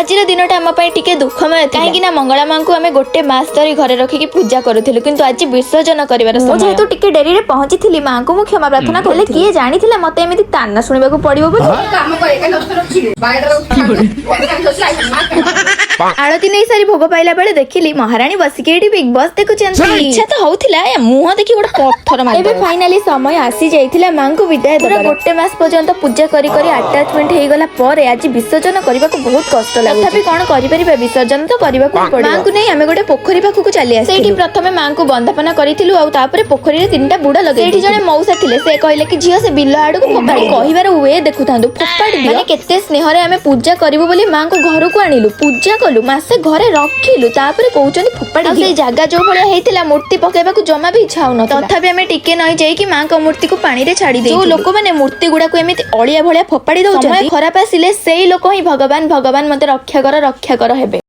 ଆଜିର ଦିନଟା ଆମ ପାଇଁ ଟିକେ ଦୁଃଖମୟ ଥିଲା, କାହିଁକି ନା ମଙ୍ଗଳା ମାଙ୍କୁ ଆମେ ଗୋଟେ ମାସ ଧରି ଘରେ ରଖିକି ପୂଜା କରୁଥିଲୁ, କିନ୍ତୁ ଆଜି ବିସର୍ଜନ କରିବାର ସମୟ। ଯେହେତୁ ଟିକେ ଡେରିରେ ପହଞ୍ଚିଥିଲି, ମାଙ୍କୁ ମୁଁ କ୍ଷମା ପ୍ରାର୍ଥନା କଲି। କିଏ ଜାଣିଥିଲା ମତେ ଏମିତି ତାନା ଶୁଣିବାକୁ ପଡିବ ବୋଲି। କାମ କରେ କାଲି ରଖିବେ। ଆଳତି ନେଇ ସାରି ଭୋଗ ପାଇଲା ବେଳେ ଦେଖିଲି ମହାରାଣୀ ବସିକି ଏଇଠି ବିగ్ ବସ୍ ଦେଖୁଛନ୍ତି। ଇଚ୍ଛା ତ ହଉଥିଲା ଏ ମୁହଁ ଦେଖି ଗୋଟେ ପଥର ମାରି। ଏବେ ଫାଇନାଲି ସମୟ ଆସି ଯାଇଥିଲା ମାଙ୍କୁ ବିଦାୟ ଦେବାର। ଗୋଟେ ମାସ ପର୍ଯ୍ୟନ୍ତ ପୂଜା କରି କରି ଆଟାଚମେଣ୍ଟ ହେଇଗଲା ପରେ ଆଜି ବିସର୍ଜନ କରିବାକୁ ବହୁତ କଷ୍ଟ ଲାଗୁଛି। ତଥାପି କଣ କରିପାରିବା, ବିସର୍ଜନ ତ କରିବାକୁ ହିଁ ପଡିବ। ମାଙ୍କୁ ନେଇ ଆମେ ଗୋଟେ ପୋଖରୀ ପାଖକୁ ଚାଲି ଆସିଲୁ। ସେଇଠି ପ୍ରଥମେ ମାଙ୍କୁ ବନ୍ଦାପନା କରିଥିଲୁ ଆଉ ତାପରେ ପୋଖରୀରେ ତିନିଟା ବୁଡ ଲଗେଇ। ସେଇଠି ଜଣେ ମଉସା ଥିଲେ, ସେ କହିଲେ କି ଝିଅ, ସେ ବିଲ ଆଡକୁ ଫୋପାଡ଼ି। କହିବାର we ଦେଖୁଥାନ୍ତୁ, ଫୋପାଡ଼ି ଦିଅ। ମାନେ କେତେ ସ୍ନେହରେ ଆମେ ପୂଜା କରିବୁ ବୋଲି ମାଙ୍କୁ ଘରକୁ ଆଣିଲୁ, ପୂଜା କଲୁ, ମାସେ ଘରେ ରଖିଲୁ, ତାପରେ କହୁଛନ୍ତି ଫୋପାଡ଼ି। ଆଉ ସେଇ ଜାଗା ଯୋଉ ଭଳିଆ ହେଇଥିଲା, ମୂର୍ତ୍ତି ପକେଇବାକୁ ଜମା ବି ଇଚ୍ଛା ହଉନଥିଲା। ତଥାପି ଆମେ ଟିକେ ନଇଁ ଯାଇକି ମାଙ୍କ ମୂର୍ତ୍ତିକୁ ପାଣିରେ ଛାଡି ଦେଇଛୁ। ଯୋଉ ଲୋକମାନେ ମୂର୍ତ୍ତି ଗୁଡାକୁ ଏମିତି ଅଳିଆ ଭଳିଆ ଫୋପାଡ଼ି ଦଉଛନ୍ତି, ଖରାପ ଆସିଲେ ସେଇ ଲୋକ ହିଁ ଭଗବାନ ଭଗବାନ ମତେ ରକ୍ଷା କର ରକ୍ଷା କର ହେବେ।